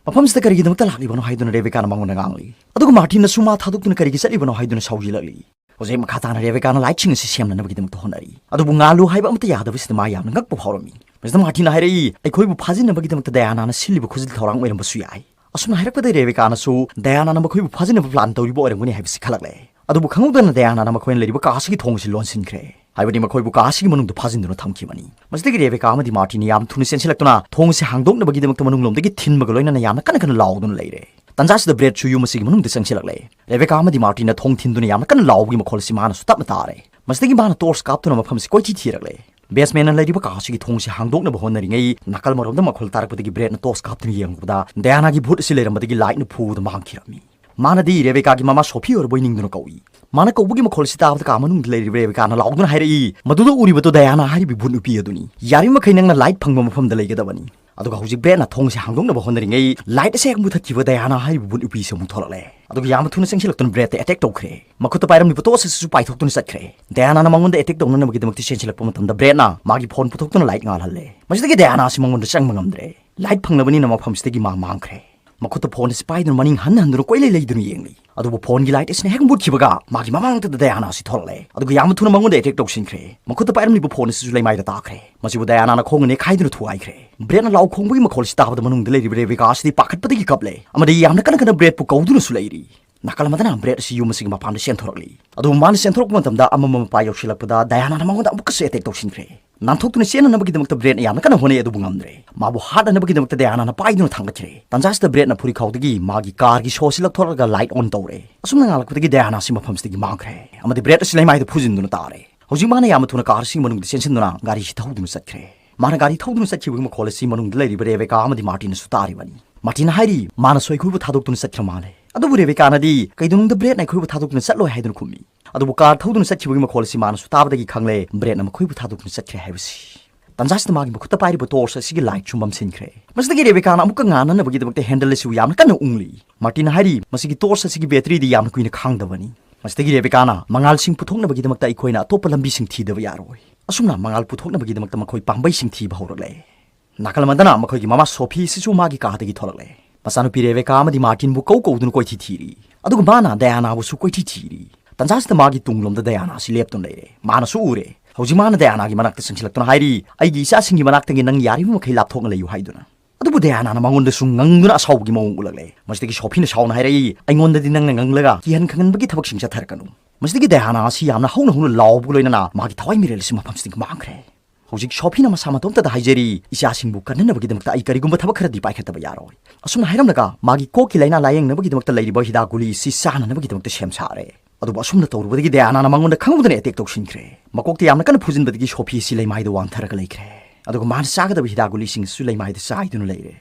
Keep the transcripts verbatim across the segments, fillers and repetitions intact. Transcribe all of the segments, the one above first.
"ꯃꯐꯝꯁꯤꯗ ꯀꯔꯤꯒꯤꯗꯃꯛꯇ ꯂꯥꯛꯂꯤꯕꯅꯣ?" ꯍꯥꯏꯗꯨꯅ ꯔꯦꯕꯦꯀꯥꯅ ꯃꯉꯣꯟꯗ ꯉꯥꯡꯂꯤ꯫ ꯑꯗꯨꯒ ꯃꯥꯔꯇꯤꯟꯅꯁꯨ ꯃꯥ ꯊꯥꯗꯣꯛꯇꯨꯅ ꯀꯔꯤꯒꯤ ꯆꯠꯂꯤꯕꯅꯣ ꯍꯥꯏꯗꯨꯅ ꯁꯥꯎꯖꯤꯜꯂꯛꯂꯤ꯫ ꯍꯧꯖꯤꯛ ꯃꯈꯥ ꯇꯥꯅ ꯔꯦꯕꯦꯀꯥꯅ ꯂꯥꯏꯠꯁꯤꯡ ꯑꯁꯤ ꯁꯦꯝꯅꯅꯕꯒꯤꯗꯃꯛꯇ ꯍꯣꯠꯅꯔꯤ꯫ ꯑꯗꯨꯕꯨ ꯉꯥꯜꯂꯨ ꯍꯥꯏꯕ ꯑꯃꯠꯇ ꯌꯥꯗꯕꯁꯤꯗ ꯃꯥ ꯌꯥꯝꯅ ꯉꯛꯄ ꯐꯥꯎꯔꯝꯃꯤ꯫ ꯃꯁꯤꯗ ꯃꯥꯔꯇꯤꯟꯅ ꯍꯥꯏꯔꯛꯏ, "ꯑꯩꯈꯣꯏꯕꯨ ꯐꯥꯖꯤꯟꯅꯕꯒꯤꯗꯃꯛꯇ ꯗꯌꯥꯅꯥꯅ ꯁꯤꯜꯂꯤꯕ ꯈꯨꯖꯤꯜ ꯊꯧꯔꯥꯡ ꯑꯣꯏꯔꯝꯕꯁꯨ ꯌꯥꯏ"꯫ ꯑꯁꯨꯝꯅ ꯍꯥꯏꯔꯛꯄꯗ ꯔꯦꯕꯦꯀꯥꯅꯁꯨ ꯗꯌꯥꯅꯥꯅ ꯃꯈꯣꯏꯕꯨ ꯐꯥꯖꯤꯟꯅꯕ ꯄ꯭ꯂꯥꯟ ꯇꯧꯔꯤꯕ ꯑꯣꯏꯔꯝꯒꯅꯤ ꯍꯥꯏꯕꯁꯤ ꯈꯜꯂꯛꯂꯦ꯫ ꯑꯗꯨꯕꯨ ꯈꯪꯍꯧꯗꯅ ꯗꯌꯥꯅꯥꯅ ꯃꯈꯣꯏꯅ ꯂꯩꯔꯤꯕ ꯀꯥ ꯑꯁꯤꯒꯤ ꯊꯣꯡ ꯑꯁꯤ ꯂꯣꯟꯁꯤꯟꯈ꯭ꯔꯦ꯫ ꯍꯥꯏꯕꯗꯤ ꯃꯈꯣꯏꯕꯨ ꯀꯥ ꯑꯁꯤꯒꯤ ꯃꯅꯨꯡꯗ ꯐꯥꯖꯤꯟꯗꯨꯅ ꯊꯝꯈꯤꯕꯅꯤ꯫ ꯃꯁꯤꯗꯒꯤ ꯔꯦꯕꯦꯀꯥ ꯑꯃꯗꯤ ꯃꯥꯔꯇꯤꯟꯅ ꯌꯥꯝ ꯊꯨꯅ ꯆꯦꯟꯁꯤꯜꯂꯛꯇꯨꯅ ꯊꯣꯡ ꯑꯁꯤ ꯍꯥꯡꯗꯣꯛꯅꯕꯒꯤꯗꯃꯛꯇ ꯃꯅꯨꯡꯂꯣꯝꯗꯒꯤ ꯊꯤꯟꯕꯒ ꯂꯣꯏꯅꯅ ꯌꯥꯝꯅ ꯀꯟꯅ ꯀꯟꯅ ꯂꯥꯎꯗꯨꯅ ꯂꯩꯔꯦ꯫ ꯇꯟꯖꯥꯁꯤꯗ ꯕ꯭ꯔꯦꯠꯁꯨ ꯌꯨꯝ ꯑꯁꯤꯒꯤ ꯃꯅꯨꯡꯗ ꯆꯪꯁꯤꯜꯂꯛꯂꯦ꯫ ꯔꯦꯕꯦꯀꯥ ꯑꯃꯗꯤ ꯃꯥꯔꯇꯤꯟꯅ ꯊꯣꯡ ꯊꯤꯟꯗꯨꯅ ꯌꯥꯝꯅ ꯀꯟꯅ ꯂꯥꯎꯕꯒꯤ ꯃꯈꯣꯜ ꯑꯁꯤ ꯃꯥꯅꯁꯨ ꯇꯞꯅ ꯇꯥꯔꯦ꯫ ꯃꯁꯤꯗꯒꯤ ꯃꯥꯅ ꯇꯣꯔꯆ ꯀꯥꯞꯇꯨꯅ ꯃꯐꯝ ꯑꯁꯤ ꯀꯣꯏꯊꯤ ꯊꯤꯔꯛꯂꯦ꯫ ꯕꯦꯁꯃꯦꯟꯅ ꯂꯩꯔꯤꯕ ꯀꯥ ꯑꯁꯤꯒꯤ ꯊꯣꯡꯁꯤ ꯍꯥꯡꯗꯣꯛꯅꯕ ꯍꯣꯠꯅꯔꯤꯉꯩ, ꯅꯥꯀꯜ ꯃꯔꯣꯝꯗ ꯃꯈꯣꯜ ꯇꯥꯔꯛꯄꯗꯒꯤ ꯕ꯭ꯔꯦꯠꯅ ꯇꯣꯔꯆ ꯀꯥꯞꯇꯨꯅ ꯌꯦꯡꯂꯨꯕꯗ ꯗꯌꯥꯅꯥꯒꯤ ꯚꯨꯠ ꯑꯁꯤ ꯂꯩꯔꯝꯕꯗꯒꯤ ꯂꯥꯏꯠꯅ ꯐꯨꯕꯗ ꯃꯥꯡꯈꯤꯔꯝꯃꯤ꯫ ꯃꯥꯅꯗꯤ ꯔꯦꯕꯦꯀꯥꯒꯤ ꯃꯃꯥ ꯁꯣꯐꯤ ꯑꯣꯏꯔꯕꯣꯏ ꯅꯤꯡꯗꯨꯅ ꯀꯧꯏ꯫ ꯃꯥꯅ ꯀꯧꯕꯒꯤ ꯃꯈꯣꯜ ꯑꯁꯤ ꯇꯥꯕꯗ ꯀꯥ ꯃꯅꯨꯡꯗ ꯂꯩꯔꯤꯕ ꯔꯦꯕꯦꯀꯥꯅ ꯂꯥꯎꯗꯨꯅ ꯍꯥꯏꯔꯛꯏ, "ꯃꯗꯨꯗ ꯎꯔꯤꯕꯗꯨ ꯗꯌꯥꯅꯥ ꯍꯥꯏꯔꯤꯕ ꯚꯨꯠ ꯅꯨꯄꯤ ꯑꯗꯨꯅꯤ꯫ ꯌꯥꯔꯤꯕꯃꯈꯩ ꯅꯪꯅ ꯂꯥꯏꯠ ꯐꯪꯕ ꯃꯐꯝꯗ ꯂꯩꯒꯗꯕꯅꯤ"꯫ ꯑꯗꯨꯒ ꯍꯧꯖꯤꯛ ꯕ꯭ꯔꯦꯠꯅ ꯊꯣꯡꯁꯤ ꯍꯥꯡꯗꯣꯛꯅꯕ ꯍꯣꯠꯅꯔꯤꯉꯩ, ꯂꯥꯏꯠ ꯑꯁꯤ ꯍꯦꯛ ꯃꯨꯊꯠꯈꯤꯕ ꯗꯌꯥꯅꯥ ꯍꯥꯏꯔꯤꯕ ꯚꯨꯠ ꯅꯨꯄꯤꯁꯤ ꯑꯃꯨꯛ ꯊꯣꯛꯂꯛꯂꯦ꯫ ꯑꯗꯨꯒ ꯌꯥꯝꯅ ꯊꯨꯅ ꯆꯪꯁꯤꯜꯂꯛꯇꯨꯅ ꯕ꯭ꯔꯦꯠꯇ ꯑꯦꯇꯦꯛ ꯇꯧꯈ꯭ꯔꯦ꯫ ꯃꯈꯨꯠꯇ ꯄꯥꯏꯔꯝꯂꯤꯕ ꯇꯣꯔꯆ ꯑꯁꯤꯁꯨ ꯄꯥꯏꯊꯣꯛꯇꯨꯅ ꯆꯠꯈ꯭ꯔꯦ꯫ ꯗꯌꯥꯅꯥꯅ ꯃꯉꯣꯟꯗ ꯑꯦꯇꯦꯛ ꯇꯧꯅꯅꯕꯒꯤꯗꯃꯛꯇ ꯆꯦꯟꯁꯤꯜꯂꯛꯄ ꯃꯇꯝꯗ ꯕ꯭ꯔꯦꯠꯅ ꯃꯥꯒꯤ ꯐꯣꯟ ꯄꯨꯊꯣꯛꯇꯨꯅ ꯂꯥꯏꯠ ꯉꯥꯜꯍꯜꯂꯦ꯫ ꯃꯁꯤꯗꯒꯤ ꯗꯌꯥꯅꯥ ꯑꯁꯤ ꯃꯉꯣꯟꯗ ꯆꯪꯕ ꯉꯝꯗ꯭ꯔꯦ꯫ ꯂꯥꯏꯠ ꯐꯪꯂꯕꯅꯤꯅ ꯃꯐꯝꯁꯤꯗꯒꯤ ꯃꯥ ꯃꯥꯡꯈ꯭ꯔꯦ꯫ ꯃꯈꯨꯠꯇ ꯐꯣꯟ ꯑꯁꯤ ꯄꯥꯏꯗꯨꯅ ꯃꯅꯤꯡ ꯍꯟꯅ ꯍꯟꯗꯨꯅ ꯀꯣꯏꯂꯩ ꯂꯩꯗꯨꯅ ꯌꯦꯡꯂꯤ꯫ ꯑꯗꯨꯕꯨ ꯐꯣꯟꯒꯤ ꯂꯥꯏꯠ ꯑꯁꯤꯅ ꯍꯦꯛ ꯃꯨꯠꯈꯤꯕꯒ ꯃꯥꯒꯤ ꯃꯃꯥꯡꯗ ꯗꯌꯥꯅꯥ ꯑꯁꯤ ꯊꯣꯛꯂꯛꯂꯦ꯫ ꯑꯗꯨꯒ ꯌꯥꯝꯅ ꯊꯨꯅ ꯃꯉꯣꯟꯗ ꯑꯦꯇꯦꯛ ꯇꯧꯁꯤꯟꯈ꯭ꯔꯦ꯫ ꯃꯈꯨꯠꯇ ꯄꯥꯏꯔꯝꯂꯤꯕ ꯐꯣꯟ ꯑꯁꯤꯁꯨ ꯂꯩꯃꯥꯏꯗ ꯇꯥꯈ꯭ꯔꯦ꯫ ꯃꯁꯤꯕꯨ ꯗꯌꯥꯅꯥꯅ ꯈꯣꯡꯅ ꯅꯦꯛꯈꯥꯏꯗꯨꯅ ꯊꯨꯒꯥꯏꯈ꯭ꯔꯦ꯫ ꯕ꯭ꯔꯦꯠꯅ ꯂꯥꯎ ꯈꯣꯡꯕꯒꯤ ꯃꯈꯣꯜ ꯑꯁꯤ ꯇꯥꯕꯗ ꯃꯅꯨꯡꯗ ꯂꯩꯔꯤꯕ ꯔꯦꯕꯦꯀꯥ ꯑꯁꯤꯗꯤ ꯄꯥꯈꯠꯄꯗꯒꯤ ꯀꯞꯂꯦ ꯑꯃꯗꯤ ꯌꯥꯝꯅ ꯀꯟꯅ ꯀꯟꯅ ꯕ꯭ꯔꯦꯠꯄꯨ ꯀꯧꯗꯨꯅꯁꯨ ꯂꯩꯔꯤ꯫ ꯅꯥꯀꯜ ꯑꯃꯗꯅ ꯕ꯭ꯔꯦꯠ ꯑꯁꯤ ꯌꯨꯝ ꯑꯁꯤꯒꯤ ꯃꯄꯥꯟꯗ ꯆꯦꯟꯊꯣꯔꯛꯂꯤ꯫ ꯑꯗꯨꯕꯨ ꯃꯥꯅ ꯆꯦꯟꯊꯣꯔꯛꯄ ꯃꯇꯝꯗ ꯑꯃꯝꯕ ꯃꯄꯥ ꯌꯧꯁꯤꯜꯂꯛꯄꯗ ꯗꯌꯥꯅꯥꯅ ꯃꯉꯣꯟꯗ ꯑꯃꯨꯛꯀꯁꯨ ꯑꯦꯇꯦꯛ ꯇꯧꯁꯤꯟꯈ꯭ꯔꯦ꯫ ꯅꯥꯟꯊꯣꯛꯇꯨꯅ ꯆꯦꯟꯅꯅꯕꯒꯤꯗꯃꯛꯇ ꯕ꯭ꯔꯦꯠꯅ ꯌꯥꯝꯅ ꯀꯟꯅ ꯍꯣꯠꯅꯩ, ꯑꯗꯨꯕꯨ ꯉꯝꯗ꯭ꯔꯦ꯫ ꯃꯥꯕꯨ ꯍꯥꯠꯅꯅꯕꯒꯤꯗꯃꯛꯇ ꯗꯌꯥꯅꯥꯅ ꯄꯥꯏꯗꯨꯅ ꯊꯥꯡꯒꯠꯈ꯭ꯔꯦ꯫ ꯇꯟꯖꯥꯁꯤꯗ ꯕ꯭ꯔꯦꯠꯅ ꯐꯨꯔꯤꯈꯥꯎꯗꯒꯤ ꯃꯥꯒꯤ ꯀꯥꯔꯒꯤ ꯁꯣ ꯑꯁꯤ ꯂꯧꯊꯣꯔꯛꯂꯒ ꯂꯥꯏꯠ ꯑꯣꯟ ꯇꯧꯔꯦ꯫ ꯑꯁꯨꯝꯅ ꯉꯥꯜꯂꯛꯄꯗꯒꯤ ꯗꯌꯥꯅꯥ ꯑꯁꯤ ꯃꯐꯝꯁꯤꯗꯒꯤ ꯃꯥꯡꯈ꯭ꯔꯦ ꯑꯃꯗꯤ ꯕ꯭ꯔꯦꯠ ꯑꯁꯤ ꯂꯩꯃꯥꯏꯗ ꯐꯨꯖꯤꯟꯗꯨꯅ ꯇꯥꯔꯦ꯫ ꯍꯧꯖꯤꯛ ꯃꯥꯅ ꯌꯥꯝꯅ ꯊꯨꯅ ꯀꯥꯔ ꯑꯁꯤꯒꯤ ꯃꯅꯨꯡꯗ ꯆꯦꯟꯁꯤꯟꯗꯨꯅ ꯒꯥꯔꯤ ꯑꯁꯤ ꯊꯧꯗꯨꯅ ꯆꯠꯈ꯭ꯔꯦ꯫ ꯃꯥꯅ ꯒꯥꯔꯤ ꯊꯧꯗꯨꯅ ꯆꯠꯈꯤꯕꯒꯤ ꯃꯈꯣꯜ ꯑꯁꯤ ꯃꯅꯨꯡꯗ ꯂꯩꯔꯤꯕ ꯔꯦꯕꯦꯀꯥ ꯑꯃꯗꯤ ꯃꯥꯔꯇꯤꯟꯅꯁꯨ ꯇꯥꯔꯤꯕꯅꯤ꯫ ꯃꯥꯔꯇꯤꯟꯅ ꯍꯥꯏꯔꯤ, "ꯃꯥꯅꯁꯨ ꯑꯩꯈꯣꯏꯕꯨ ꯊꯥꯗꯣꯛꯇꯨꯅ ꯆꯠꯈ꯭ꯔ ꯃꯥꯜꯂꯦ"꯫ ꯑꯗꯨꯕꯨ ꯔꯦꯕꯦꯀꯥꯅꯗꯤ, "ꯀꯩꯗꯧꯅꯨꯡꯗ ꯕ꯭ꯔꯦꯠꯅ ꯑꯩꯈꯣꯏꯕꯨ ꯊꯥꯗꯣꯛꯇꯨꯅ ꯆꯠꯂꯣꯏ" ꯍꯥꯏꯗꯨꯅ ꯈꯨꯝꯃꯤ꯫ ꯑꯗꯨꯕꯨ ꯀꯥꯔ ꯊꯧꯗꯨꯅ ꯆꯠꯈꯤꯕꯒꯤ ꯃꯈꯣꯜ ꯑꯁꯤ ꯃꯥꯅꯁꯨ ꯇꯥꯕꯗꯒꯤ ꯈꯪꯂꯦ, ꯕ꯭ꯔꯦꯠꯅ ꯃꯈꯣꯏꯕꯨ ꯊꯥꯗꯣꯛꯇꯨꯅ ꯆꯠꯈ꯭ꯔꯦ ꯍꯥꯏꯕꯁꯤ꯫ ꯇꯟꯖꯥꯁꯤꯗ ꯃꯥꯒꯤ ꯃꯈꯨꯠꯇ ꯄꯥꯏꯔꯤꯕ ꯇꯣꯔꯆ ꯑꯁꯤꯒꯤ ꯂꯥꯏꯠꯁꯨ ꯃꯝꯁꯤꯟꯈ꯭ꯔꯦ꯫ ꯃꯁꯤꯗꯒꯤ ꯔꯦꯕꯦꯀꯥꯅ ꯑꯃꯨꯛꯀ ꯉꯥꯟꯅꯅꯕꯒꯤꯗꯃꯛꯇ ꯍꯦꯟꯗꯜ ꯑꯁꯤꯕꯨ ꯌꯥꯝꯅ ꯀꯟꯅ ꯎꯪꯂꯤ꯫ ꯃꯥꯔꯇꯤꯟꯅ ꯍꯥꯏꯔꯤ, "ꯃꯁꯤꯒꯤ ꯇꯣꯔꯆ ꯑꯁꯤꯒꯤ ꯕꯦꯇꯔꯤꯗꯤ ꯌꯥꯝꯅ ꯀꯨꯏꯅ ꯈꯥꯡꯗꯕꯅꯤ"꯫ ꯃꯁꯤꯗꯒꯤ ꯔꯦꯕꯦꯀꯥꯅ, "ꯃꯉꯥꯜꯁꯤꯡ ꯄꯨꯊꯣꯛꯅꯕꯒꯤꯗꯃꯛꯇ ꯑꯩꯈꯣꯏꯅ ꯑꯇꯣꯞꯄ ꯂꯝꯕꯤꯁꯤꯡ ꯊꯤꯗꯕ ꯌꯥꯔꯣꯏ"꯫ ꯑꯁꯨꯝꯅ ꯃꯉꯥꯜ ꯄꯨꯊꯣꯛꯅꯕꯒꯤꯗꯃꯛꯇ ꯃꯈꯣꯏ ꯄꯥꯝꯕꯩꯁꯤꯡ ꯊꯤꯕ ꯍꯧꯔꯛꯂꯦ꯫ ꯅꯥꯀꯜ ꯑꯃꯗꯅ ꯃꯈꯣꯏꯒꯤ ꯃꯃꯥ ꯁꯣꯐꯤ ꯑꯁꯤꯁꯨ ꯃꯥꯒꯤ ꯀꯥꯗꯒꯤ ꯊꯣꯛꯂꯛꯂꯦ꯫ ꯃꯆꯥꯅꯨꯄꯤ ꯔꯦꯕꯦꯀꯥ ꯑꯃꯗꯤ ꯃꯥꯔꯇꯤꯟꯕꯨ ꯀꯧ ꯀꯧꯗꯨꯅ ꯀꯣꯏꯊꯤ ꯊꯤꯔꯤ꯫ ꯑꯗꯨꯒ ꯃꯥꯅ ꯗꯌꯥꯅꯥꯕꯨꯁꯨ ꯀꯣꯏꯊꯤ ꯊꯤꯔꯤ꯫ ꯇꯟꯖꯥꯁꯤꯗ ꯃꯥꯒꯤ ꯇꯨꯡꯂꯣꯝꯗ ꯗꯌꯥꯅꯥ ꯑꯁꯤ ꯂꯦꯞꯇꯨꯅ ꯂꯩꯔꯦ꯫ ꯃꯥꯅꯁꯨ ꯎꯔꯦ꯫ ꯍꯧꯖꯤꯛ ꯃꯥꯅ ꯗꯌꯥꯅꯥꯒꯤ ꯃꯅꯥꯛꯇ ꯆꯪꯁꯤꯜꯂꯛꯇꯨꯅ ꯍꯥꯏꯔꯤ, "ꯑꯩꯒꯤ ꯏꯆꯥꯁꯤꯡꯒꯤ ꯃꯅꯥꯛꯇꯒꯤ ꯅꯪ ꯌꯥꯔꯤꯕ ꯃꯈꯩ ꯂꯥꯞꯊꯣꯛꯅ ꯂꯩꯌꯨ" ꯍꯥꯏꯗꯨꯅ꯫ ꯑꯗꯨꯕꯨ ꯗꯌꯥꯅꯥꯅ ꯃꯉꯣꯟꯗꯁꯨ ꯉꯪꯗꯨꯅ ꯑꯁꯥꯎꯕꯒꯤ ꯃꯑꯣꯡ ꯎꯠꯂꯛꯂꯦ꯫ ꯃꯁꯤꯗꯒꯤ ꯁꯣꯐꯤꯅ ꯁꯥꯎꯅ ꯍꯥꯏꯔꯛꯏ, "ꯑꯩꯉꯣꯟꯗꯗꯤ ꯅꯪꯅ ꯉꯪꯂꯒ ꯀꯤꯍꯟ ꯈꯪꯍꯟꯕꯒꯤ ꯊꯕꯛꯁꯤꯡ ꯆꯠꯊꯔꯛꯀꯅꯨ"꯫ ꯃꯁꯤꯗꯒꯤ ꯗꯌꯥꯅꯥ ꯑꯁꯤ ꯌꯥꯝꯅ ꯍꯧꯅ ꯍꯧꯅ ꯂꯥꯎꯕꯒ ꯂꯣꯏꯅꯅ ꯃꯥꯒꯤ ꯊꯋꯥꯏ ꯃꯤꯔꯦꯜ ꯑꯁꯤ ꯃꯐꯝꯁꯤꯗꯒꯤ ꯃꯥꯡꯈ꯭ꯔꯦ꯫ ꯍꯧꯖꯤꯛ ꯁꯣꯐꯤꯅ ꯃꯁꯥ ꯃꯇꯣꯝꯇꯗ ꯍꯥꯏꯖꯔꯤ, "ꯏꯆꯥꯁꯤꯡꯕꯨ ꯀꯟꯅꯅꯕꯒꯤꯗꯃꯛꯇ ꯑꯩ ꯀꯔꯤꯒꯨꯝꯕ ꯊꯕꯛ ꯈꯔꯗꯤ ꯄꯥꯏꯈꯠꯇꯕ ꯌꯥꯔꯣꯏ"꯫ ꯑꯁꯨꯝꯅ ꯍꯥꯏꯔꯝꯂꯒ ꯃꯥꯒꯤ ꯀꯣꯛꯀꯤ ꯂꯥꯏꯅꯥ ꯂꯥꯌꯦꯡꯅꯕꯒꯤꯗꯃꯛꯇ ꯂꯩꯔꯤꯕ ꯍꯤꯗꯥꯛ ꯒꯨꯂꯤ ꯑꯁꯤ ꯆꯥꯅꯅꯕꯒꯤꯗꯃꯛꯇ ꯁꯦꯝ ꯁꯥꯔꯦ꯫ ꯑꯗꯨꯕꯨ ꯑꯁꯨꯝꯅ ꯇꯧꯔꯨꯕꯗꯒꯤ ꯗꯌꯥꯅꯥꯅ ꯃꯉꯣꯟꯗ ꯈꯪꯍꯧꯗꯅ ꯑꯦꯇꯦꯛ ꯇꯧꯁꯤꯟꯈ꯭ꯔꯦ꯫ ꯃꯀꯣꯛꯇ ꯌꯥꯝꯅ ꯀꯟꯅ ꯐꯨꯖꯤꯟꯕꯗꯒꯤ ꯁꯣꯐꯤ ꯑꯁꯤ ꯂꯩꯃꯥꯏꯗ ꯋꯥꯟꯊꯔꯒ ꯂꯩꯈ꯭ꯔꯦ꯫ ꯑꯗꯨꯒ ꯃꯥꯅ ꯆꯥꯒꯗꯕ ꯍꯤꯗꯥꯛ ꯒꯨꯂꯤꯁꯤꯡꯁꯨ ꯂꯩꯃꯥꯏꯗ ꯆꯥꯏꯗꯨꯅ ꯂꯩꯔꯦ꯫